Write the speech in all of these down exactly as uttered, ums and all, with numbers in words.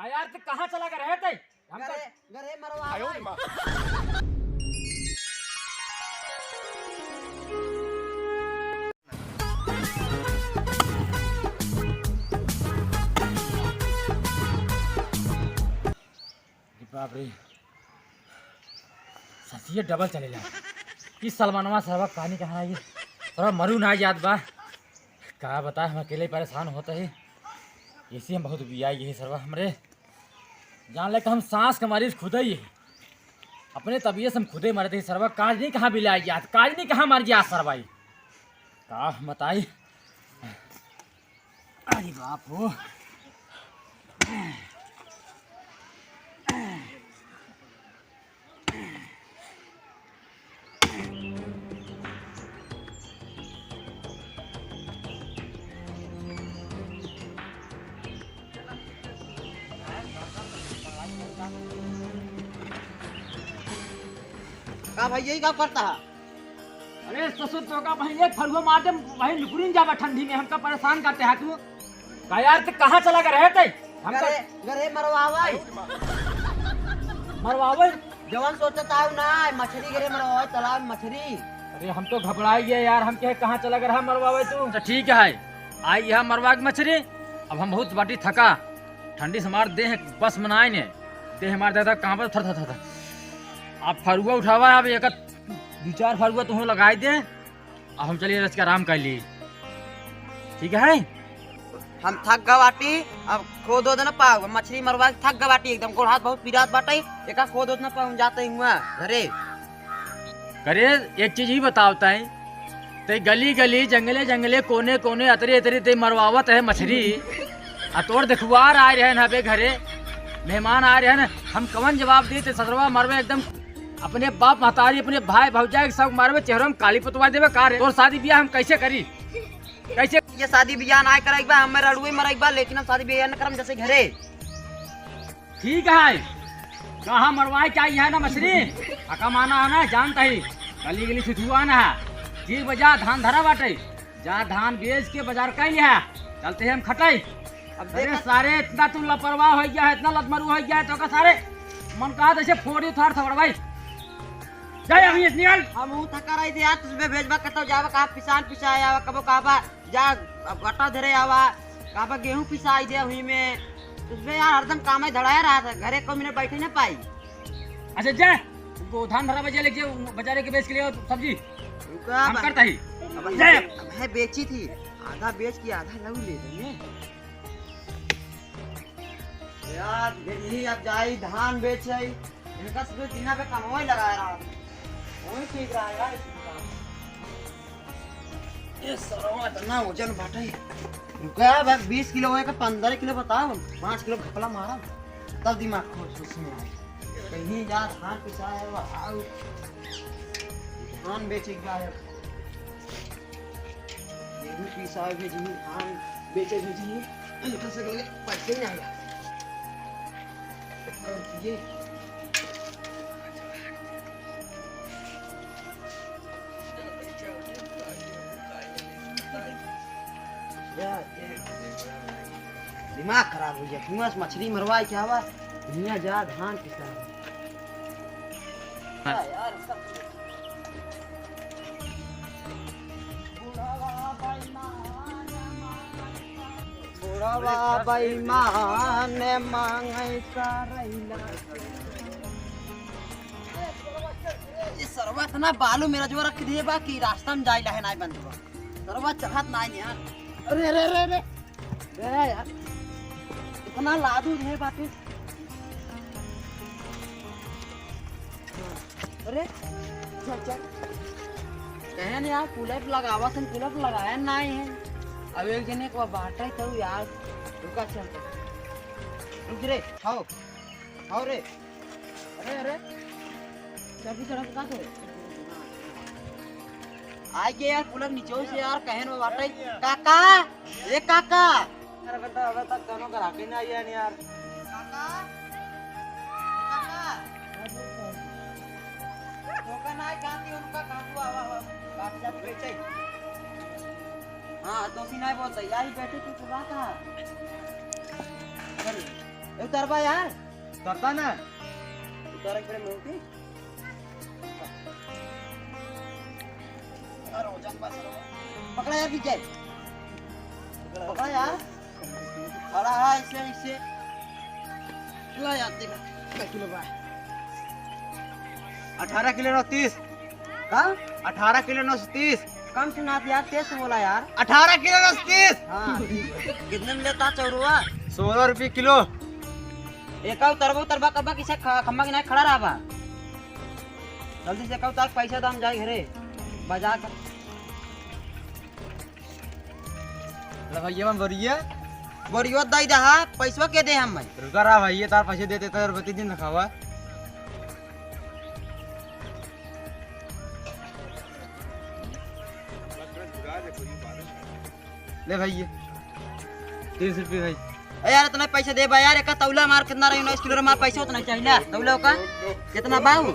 आ यार, तू कहाँ चला गया रहे थे? हम तो घरे, घरे मरवा आयो रे माँ। अरे बाप रे, ससिए डबल चलेला। ई सलमानवा सरवा कहानी कहाँ आई? सरवा मरू ना याद बा। का बताए, हम अकेले परेशान होत ही। इसी हम बहुत बियाई यही सरवा हमरे। जान ले कि हम सांस के मारी खुदे ही। अपने तबियत से हम खुदे मरत ही सरवा। काज नहीं कहाँ बिलाई याद, काज नहीं कहाँ मर गया सरवा ई। का हम बताई? अरे बाप हो। का भाई, यही का करता है? अरे ससुर, तो का भाई एक फरुआ मार दे, भाई लुकुरिन जाबा ठंडी में, हमका परेशान करते हैं तू। का यार, तू कहाँ चला गया रहे थे? हमका घरे, घरे मरवावे। मरवावे? जवन सोचत आऊ ना, मछरी घरे मरवावे, तालाब में मछरी। अरे हम तो घबराई गए यार, हम कहे कहाँ चला गया रहा मरवावे तू? तो ठीक है, आई यहाँ मरवा के मछरी। अब हम बहुत बाटी थका, ठंडी से हमार देह बस मनाए ने, देह हमार देह कांपत थर थर थर थर। आप फरुआ उठावा, आप एक दो चार फरुआ तुहूँ लगाई दे, अब हम चलिए रच के आराम कर ली, ठीक है? हम थक गवाटी, अब खोद ओद न पाऊ, मछरी मरवा के थक गवाटी, एकदम गोड़ हाथ बहुत पिरात बाटे, एका खोद ओद न पाऊ, हम जाते हुआ घरे। करे, एक चीज ही बताओ ताई, ते गली गली, जंगले जंगले, कोने कोने, अतरे अतरे ते मरवावत है मछरी। आ तोर देखुआर आए रहे न अबे घरे, मेहमान आए रहे न, हम कवन जवाब दी? ते ससुरवा मरवे एकदम, अपने बाप महतारी, अपने भाई भौजाई के सब मारवे, चेहरा में काली पुतवा देवे का रे? तोर शादी बियाह हम कैसे करी? कैसे? ये शादी बियाह ना करे एक बार, हमें रड़ुए मरे एक बार, लेकिन हम शादी बियाह न करम जैसे घरे। ठीक है, कहाँ मरवाए क्या है ना मछली? हका माना है ना, जानता ही। गली गली छुछुआ ना है। ठीक बा, जा धान धरा बाटे, जा धान बेच के बाजार कर लिया, चलते हैं हम खटाई। अब अरे देखत सारे, इतना तू लापरवाह हो गया है, इतना लतमरू हो गया है, तो का सारे मन कहा जैसे फोड़ ही उठार थवड़ भाई। जा अभी निकल। हम हूँ थका रही थे यार, तुझे भेजबा कतो जावा, कहाँ पिसान पिसाए आवा, कबो कहबा जा, अब घटा धरे आवा, कहबा गेहूं पिसाई दे हुई में। उसमें यार हरदम काम ही धड़ाया रहा था, घरे को मिनट बैठे ना पाई। अच्छा जा, वो धान धरा बजे लेके, बाजारे के बेच के लिए सब्जी। रुका हम बा-, करता ही। अब जा। है, अब है बेची थी, आधा बेच के आधा लऊ ले लेंगे। यार, यही अब जाई धान बेचे, इनका सब दिना पे कमाई लगाए रहा। वही ठीक रहा यार। ये सरवा इतना वजन बाटे। रुका भाई, बीस किलो होए का पन्द्रह किलो बताओ, पाँच किलो घपला मारा, तब दिमाग खोज सोच में आए। कहीं जा धान पिसा है, वो आओ। धान बेचे का है। गेहूं पिसावे भेजी, धान बेचे भेजी, इनका से गले पैसे नहीं आया। ये दिमाग खराब हो गया, कुआं से मछली मरवाए क्या हुआ? दुनिया जा धान पिसा। बुढ़वा बेईमान मांगे करैला। ये सरवा इतना बालू मेरा जो रख दिए बा कि रास्ता में जाइला है नाई बंद बा। सरवा चढ़त नाई यार। अरे, अरे, अरे, अरे। बे यार, इतना लादू रे बाटे। अरे, चल, चल। कहे न यार, कूलर लगावा सन, कूलर लगाया नाई है। अब एक जने को बाटे तो यार, रुका चल। रुक रे, आओ, आओ रे। अरे, अरे, चाबी चढ़ा के का करे? आइ के यार, कूलर नीचे से यार, कहे न बाटे। काका, ए काका। अरे बेटा, अबे तक कोनो ग्राहक ही ना आया नहीं यार। काका, काका। धोखा ना है, कहाँ की उनका, कहाँ को आवा, आवा। बात जाती बेचे। हाँ, तो भी नहीं बोलता, यही बैठे तू तो बात है। चल। उतरबा यार। उतरता ना। उतारे के पड़े मुंह की। यार, वजन बस रहो। पकड़ा यार, गिर जाए। पकड़ा यार। खड़ा है, ऐसे, ऐसे। ला यार, देखा, कै किलो बा? अठारह किलो नौ सौ तीस। का? अठारह किलो नौ सौ तीस। कम सुनात यार, तेज से बोला यार। अठारह किलो नौ सौ तीस। हाँ। कितने में लेता चौरुआ? सोलह रुपये किलो। एका उतरबा, उतरबा, कब्बा किसे ख-, खम्मा के नाई खड़ा रहबा। जल्दी से एका उतार, पैसा दाम जाए घरे। बाजार का। ले भैया, हम बोरिया। बोरियो दई दहा, पैसवा के दे हम भाई? रुका रहा भैया, तार पैसे दे देता है, रुपये तीन दिन रखावा। ले भैया, तीन सौ रुपये भाई। ए यार, इतना पैसा दे बा यार, एका तौला मार कितना रही, नौ किलो मार पैसा उतना चाहिए, तौला का कितना बाऊ?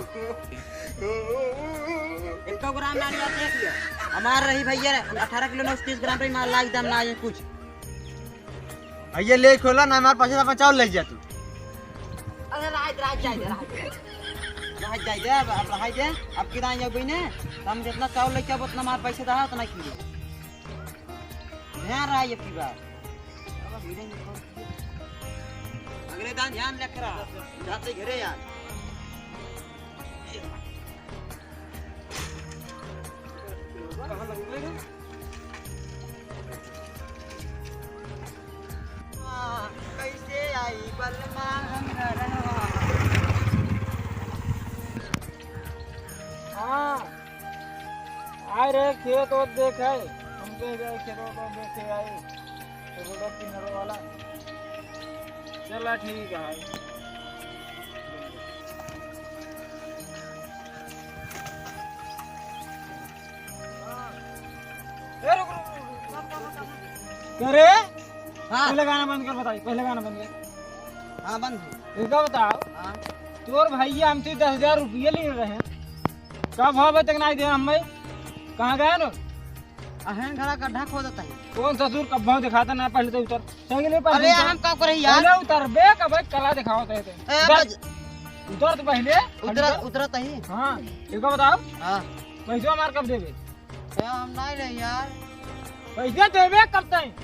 एक सौ ग्राम नारियल देख लिया। हमार रही भैया, अठारह किलो नौ सौ तीस ग्राम रही, मार लाग दाम ना आए कुछ। भैया ले खोला ना, हमार पैसा अपन चावल ले जा तू। अरे राज, राज जाए दे, राज। राज जाए दे, अब, अब राज दे, अब कितना जाओ बहिने, हम जितना चावल लेके आबो, उतना हमार पैसा दहा, उतना किलो। ध्यान रहा ये की बात। अब हीरे में कौन, अगले दान ध्यान रख रहा, जाते घरे यार। कैसे आई बलमा हम घरवा? हाँ, आए रहे खेत ओत देखे, हमके गए खेत ओत देखे आए, तो रोड किनारे वाला। चला ठीक है। ए, रुक, रुक, रुक, रुक। अरे, हाँ। पहले गाना बंद कर, बताई, पहले गाना बंद कर। हाँ, बंद है। एक बात बताओ, हाँ। तोर भैया हमसे दस हजार रुपये ले रहे हैं, कब हो अबे तक नहीं दे हम भाई? कहाँ गए नो? अहन घड़ा गड्ढा खोदत है। कौन ससुर कब्बा दिखाता ना, पहले तो उतर। साइकिल पे अरे उतर। हम का करे यार? पहले उतरबे, कब कला दिखावत है ते। ए, उतर, बज- उतर तो पहले। उतरा, उतरत ही। हाँ, एक बात बताओ। हाँ। पैसा हमार कब देबे? ए, हम नहीं ले यार। पैसा देबे कब तक?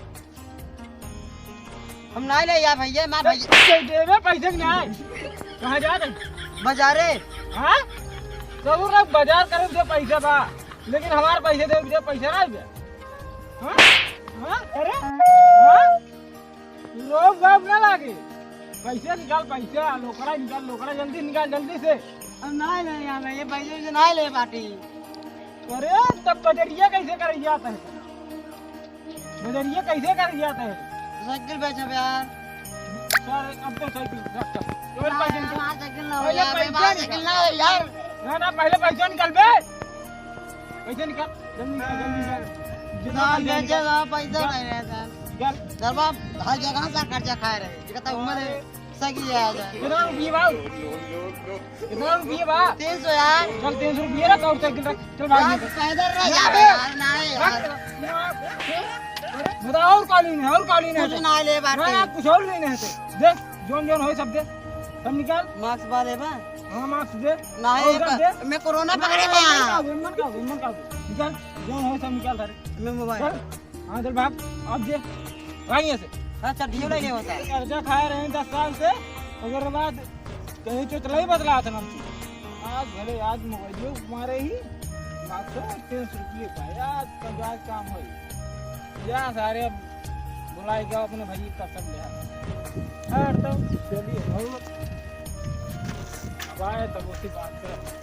हम नहीं ले यार भैया, मार भैया। पैसा देबे, पैसे के नहीं। कहाँ जा रहे? बाजारे। हाँ? जरूर बाजार करे जो पैसा बा। लेकिन हमार पैसे दे दे, पैसा ना दे। हाँ? हाँ? अरे? हाँ? रोब गाब ना लागे। पैसे निकाल, पैसा, लोकड़ा निकाल, लोकड़ा जल्दी निकाल, जल्दी से। अब ना ले यार, ये पैसे से ना ले बाटी। अरे, तब बजरिया कैसे करे जाता है? बजरिया कैसे करे जाता है? साइकिल बेचब यार। सर, अब तो साइकिल रख, चल। और ना, पैसे निकाल। यार, साइकिल ना हो पहले यार, पैसे पैसे निकाल। साइकिल ना हो यार। ना, ना, पहले पैसा निकाल बे। पैसा निकाल, जल्दी निकाल, जल्दी निकाल। जितना ना, पैसा निकाल। बेचे ना, पैसा निकाल। नहीं रहता। निकाल। सर बाप, हर जगह से कर्जा खाए रहे। ये कहता, उम्र है, सही है यार। कितना रुपये बा? कितना रुपये बा? तीन सौ यार। चल, तीन सौ रुपये रख और साइकिल रख। चल, भाग यार, निकल। पैदल रह जा यार, नहीं यार। रख। बता, और का लेना है, और का लेना है? कुछ ना ले बाटे। ना, ना, कुछ और लेना है तो। दे, जोन जोन होए सब दे। सब निकाल। मास्क बा लेबा? हाँ, मास्क दे। नहीं, और ये सब क-, दे। मैं कोरोना ना, पकड़े ना, बा। ना, ना, ना, ना, ना, निकाल, जोन होए सब निकाल सारे। मैं मोबाइल। चल। हाँ, चल भाग, अब जे, भाग यहाँ से। हाँ, चड्ढियो नहीं होता। कर्जा खाए रहे दस साल से, ओकर बाद कहीं चोचला ही बदला था नाम से। आज भले आज मोबाइलो मारे ही, बात तो तीन सौ रुपये का, आज का आज काम होई। जा सारे, अब बुलाए गया अपने भाई का सब लिया। हट तो, चलिए, हो। अब आए तब उसी बात पे।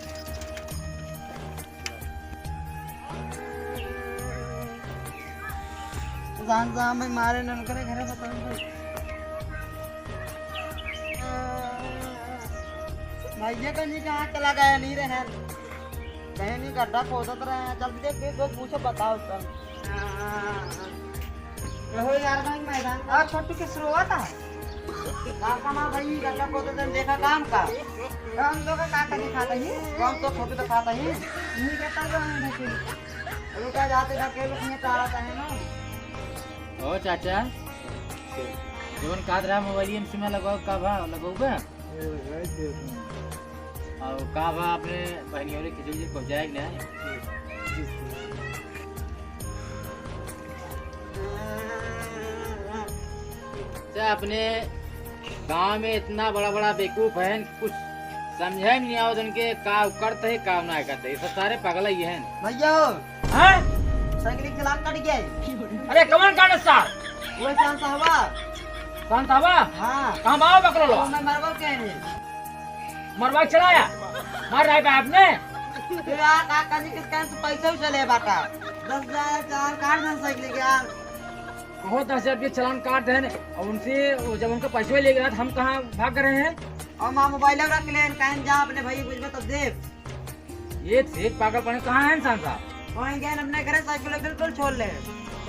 जान जा, मैं मारे नन करे घरे बताऊं भाई। भैया कहीं कहाँ चला गया, नहीं रहे, कहीं नहीं, गड्ढा खोदत रहे हैं। जल्दी देख, देख, देख, पूछो, बताओ सब। रहो यार भाई मैदान। आ, छोटू के शुरुआत है। काम का ना भाई, गड्ढा खोदत रहे, देखा काम का। हम तो का, का दिखाता ही? हम तो फोटो दिखाता ही। नहीं कहता तो हम देखिए। रुका जाते ढकेल उसमें तारा है ना। ओ चाचा, जवन कहत रहा मोबाइलिया में सिम लगवाओ, का भा लगवाओ बा? ए, भाई, दे दो। और का भा अपने बहनियों रे खिचड़ी पहुँचाए कि नहीं? अच्छा, अपने गांव में इतना बड़ा बड़ा बेवकूफ है, कुछ समझे में नहीं आवत उनके, का करते है, का ना करते, ये सब सारे पागल ही हैं। भैया, हैं? साइकिल के चालान कट गया है। अरे कौन काटे सार? वही सांसा हवा। सांसा हवा? हाँ। कहाँ बाबा पकड़ो लो? वो मैं मरवा के है। मरवा चलाया? मार रहा है बाप ने? तो यार, का करी, किस कारण से पैसा उसे ले बाटा? दस हजार चालान काट दे साइकिल के यार। कहो दस हजार रुपये चालान काट दे और उनसे वो जब उनका पैसा ले गया तो हम कहाँ भाग रहे हैं? और माँ मोबाइल रख ले, कहीं जा अपने भाई बुझबे तब दे। ये थे पागलपन, कहाँ है इंसान साहब? वहीं गए अपने घरे, साइकिल बिल्कुल छोड़ ले।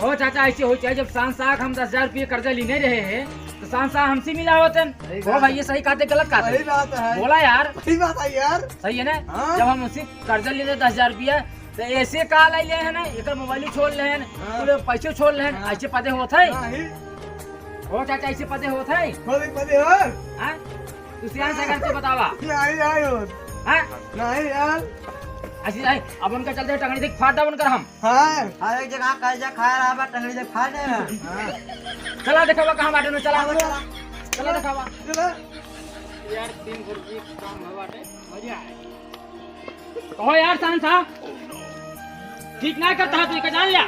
ओ चाचा, ऐसे हो चाहे जब सांस साहब हम दस हजार रुपये कर्जा लेने रहे हैं तो सांस साहब हमसे मिला होते हैं। सही ओ बात भाई, है। ये सही कहते, गलत कहते? सही बात है। बोला यार। सही बात है यार। सही है ना? हाँ। जब हम उसी कर्जा लेने दस हजार रुपया तो ऐसे का लाई ले है ना, एक मोबाइल छोड़ ले है ना, हाँ। पूरे पैसे छोड़ ले है ना, हाँ। ऐसे पदे होत है? नहीं। ओ चाचा, ऐसे पदे होत है? पदे, पदे हो? हाँ? तू सियान से करके बतावा। नहीं, नहीं हो। हाँ? नहीं यार। ऐसे नहीं, अब उनका चलते टंगड़ी देख फाड़ डाउन कर हम। हाँ। हर एक जगह कर्जा खा रहा बा, टंगड़ी देख फाड़ दे। हाँ। चला देखावा कहाँ बाटे ना, चला। चला। चला देखावा। चला। यार, तीन सौ रुपये काम है बाटे, मजा आए। कहो यार, सांसा, ठीक ना करता है तू, इका जान लिया।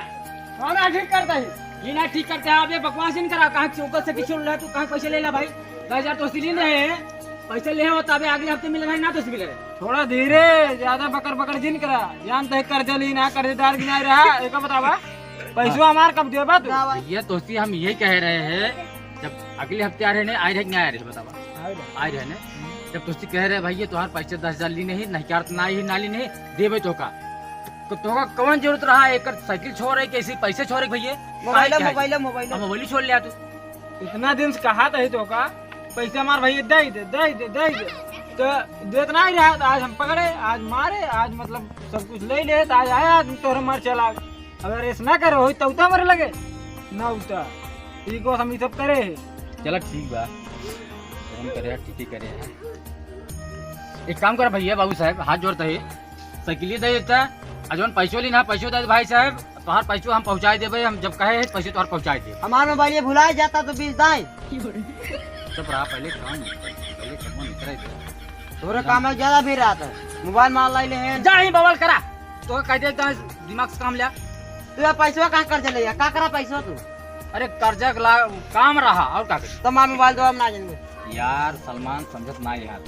कौन है ठीक करता है? ये ना ठीक करता है, अबे बकवास ही नहीं करा, कहाँ से ऊपर से किसी ले तू, कहाँ पैसे ले ला भाई? दस हजार तो उसी दिन रहे हैं, पैसे ले हो, तबे अगले हफ्ते मिल रहे हैं, ना तो उसी मिल रहे। थोड़ा धीरे, ज्यादा बकर बकर जिन करा, जानते हैं कर्जा ली ना, कर्जदार गिनाए रहा, एक बतावा, पैसा हमार कब देबा तू? भैया, तोसी हम यही कह रहे हैं, जब अगले हफ्ते आ रहे नहीं, आए रहे कि नहीं आए रहे, बतावा? आए रहे। आए रहे ने? जब तोसी कह रहे, "भैया, तोहार पैसे दस हजार ली नहीं, नहीं क्या ना ही ना ली नहीं, देबे तोका।" तो तोका कौन जरूरत रहा है, एक साइकिल छोड़ रहे, कैसे पैसे छोड़ रहे भैया? मोबाइल, काहे क्या मोबाइल, है? मोबाइल। अब मोबाइल ही छोड़ लिया तू। इतना दिन से कहा था ही तोका, "पैसा मार भैया, दे दे, दे दे, दे दे।" तो देत ना ही रहा, तो आज हम पकड़े, आज मारे, आज मतलब सब कुछ ले ले, तो आज आया, आज तोहरे मार चला। अगर ऐसा ना करे होई, तो उता मरे लगे। ना उता। ठीक हो, हम ई सब करे है। चला, ठीक बा। फोन करे है, ठीक ही करे है। एक काम कर भैया, बाबू साहब, हाथ जोड़ता है। साइकिल दे देता। आ जौन पैसो ली ना, पैसो दे दे भाई साहब। तोहार पैसो हम पहुँचाए देबे, हम जब कहे हैं, पैसे तोहार पहुँचाए देबे। हमार मोबाइल ये भुलाए जाता तो बीस दाई। चुप रहा, पहले काम, पहले काम निकले दे। तोरे काम में ज्यादा भीड़ रहता है। मोबाइल मार लाई ले हैं। जा ही बवाल करा। तो कह दे, एकदम दिमाग से काम लिया। तू यार पैसवा कहाँ कर्जा ले, का करा पैसवा तू? अरे कर्जा के ला-, काम रहा, और का करी? तो मार मोबाइल दो, हम ना जाएंगे। यार सलमान समझत ना यार,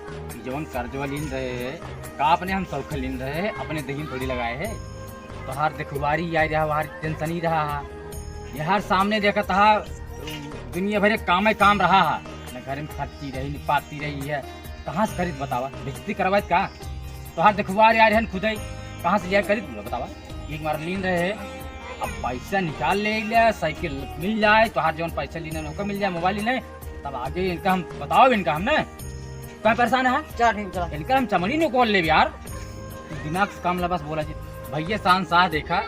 कि जवन कर्जवा लीन रहे, का अपने हम सौखे लीन रहे, अपने दहिन थोड़ी लगाए है। तोहार देखुआरी आई रहा, वहार टेंशन ही रहा है। यार सामने देखत हा, दुनिया भर एक काम ही काम रहा है, न घर में फटती रही, न पाती रही है, कहाँ से खरीद बतावा, बेइज्जती करवाइत का? तोहार देखुआर यार हन खुदई, कहाँ से लिया खरीद बोला बतावा? एक बार लीन रहे, अब पैसा निकाल ले, ले, साइकिल मिल जाए, तोहार जौन पैसा लीन है, ओका मिल जाए, मोबाइल लीन है, तब आगे इनका हम बताओ, इनका हमने कहाँ परेशान है? चला ठीक, चला। इनका हम चमड़ी निकाल ले यार, दिमाग से काम ला बस बोला जी। भैया शान शाह देखा,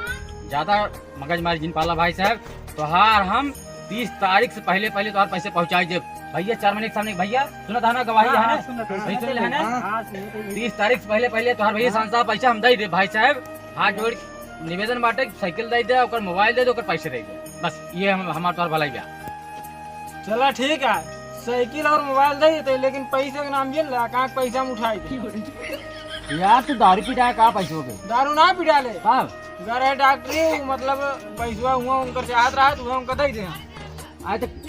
ज्यादा मगजमारी जिन पाला भाई साहब, तोहार हम तीस तारीख से पहले, पहले तोहार पैसे पहुंचाई देब। भैया, चार महीने के सामने, भैया, सुनत है ना, गवाही हाँ, है ना? हाँ, सुनत है। भैया, सुन ले है ना? हाँ, हाँ, सुनत है। तीस तारीख से पहले, पहले तोहार भैया हाँ। शान साहब पैसा हम दे देब, भाई साहब। हाथ जोड़ के निवेदन बाटे, साइकिल दे दे, ओकर मोबाइल दे दे, ओकर पैसे दे दे। बस, ये हम, हमार तोहार भलाई बा। चला, ठीक है, साइकिल और मोबाइल दे देते, लेकिन पैसे के नाम ये ला, कहाँ पैसा हम उठाए थे? यार, तू दारू पी रहा है, कहाँ पैसे हो गए? दारू ना पी डाले। हाँ। गरे डॉक्टरी, मतलब, पैसवा हुआ उनकर चाहत रहा, तो हुआ उनका दे दे। आज तक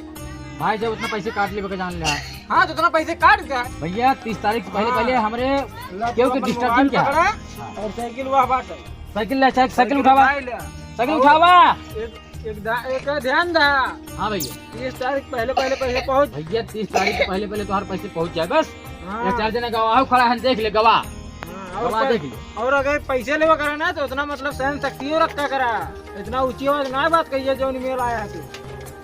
भाई जब उतना पैसे काट लेबे के जान ले। हाँ, तो उतना पैसे काट दे। भैया, तीस तारीख से पहले, हाँ। पहले हमरे ला, केहू के अपन डिस्टर्ब मोबाइल क्या? पकड़ा हाँ। और साइकिल वह बात है। साइकिल ले, साइकिल, साइकिल उठावा। उठा ले। साइकिल और उठावा। एक, एक दा-, एक ध्यान दा। हाँ भैया। तीस तारीख पहले, पहले पैसे पहुँच। भैया, तीस तारीख से पहले, पहले तोहार पैसे पहुँच जाए बस। हाँ। ये चार जना गवाह खड़ा है, देख ले गवाह। हाँ, और गवाह पर-, देख ले। और अगर पैसे लेवा करे ना, तो उतना मतलब सहन शक्तियों रखा करा। इतना ऊंची आवाज ना बात कहिए, जौन मेल आया है तू।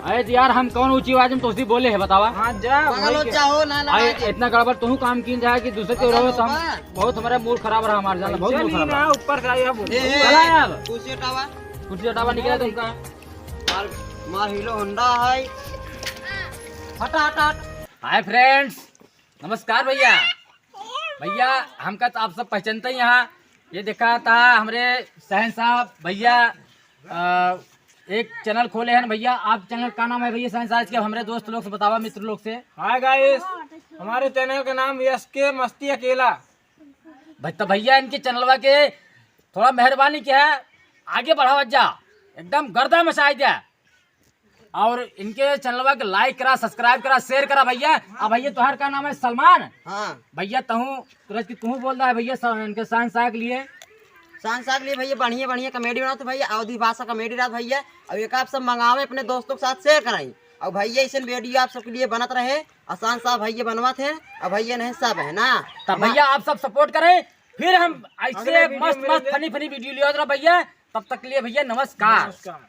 अरे तो यार, हम कौन ऊंची आवाज में तोसी बोले है, बतावा? हाँ, जा, पागल हो भाई के। जाओ, ना, ना, अरे, ना, इतना गड़बड़ तू काम कीन जाए कि दूसरे के पागल रहो तो हम, होगा। बहुत हमारा मूड खराब रहा हमारा, जाना, बहुत ऐसे मूड नहीं खराब ना, रहा। ऊपर से आया बोल। ए, ए, चला ए, यार। कुर्सी हटावा। कुर्सी हटावा, निकला तुमका। मार, मार हीरो होंडा है। हटा, हटा, हटा। हाय फ्रेंड्स, नमस्कार भैया। भैया, हमका तो आप सब पहचानते ही हैं। ये देखा था हमरे शहंशाह भैया, अ, एक चैनल खोले हैं भैया। आप चैनल का नाम है भैया शहंशाह के? हमरे दोस्त लोग से बतावा, मित्र लोग से। हाय गाइस, हमारे चैनल का नाम एस के मस्ती अकेला। भाई, तो भैया इनके चैनलवा के थोड़ा मेहरबानी किया है, आगे बढ़ावा जा, एकदम गर्दा मचाई द्या। और इनके चैनलवा के लाइक करा, सब्सक्राइब करा, शेयर करा भैया। अब भैया तोहार का नाम है? सलमान। हाँ। भैया तहूँ तुरंत की तहूँ बोल रहा है भैया स-, इनके शहंशाह के लिए। शहंशाह के लिए भैया बढ़िया बढ़िया कॉमेडी बनाओ तो भैया अवधी भाषा कॉमेडी रात भैया। और एक आप सब मंगावे अपने दोस्तों के साथ शेयर कराई। और भैया ऐसे वीडियो आप सबके लिए बनत रहे। और शहंशाह भैया बनवा थे और भैया नहीं सब है ना। तब हमा- भैया आप सब सपोर्ट करें, फिर हम ऐसे अगले वीडियो मस्त में मस्त मिलेंगे। फनी फनी वीडियो ले आते रहो भैया। तब तक के लिए भैया नमस्कार। नमस्कार।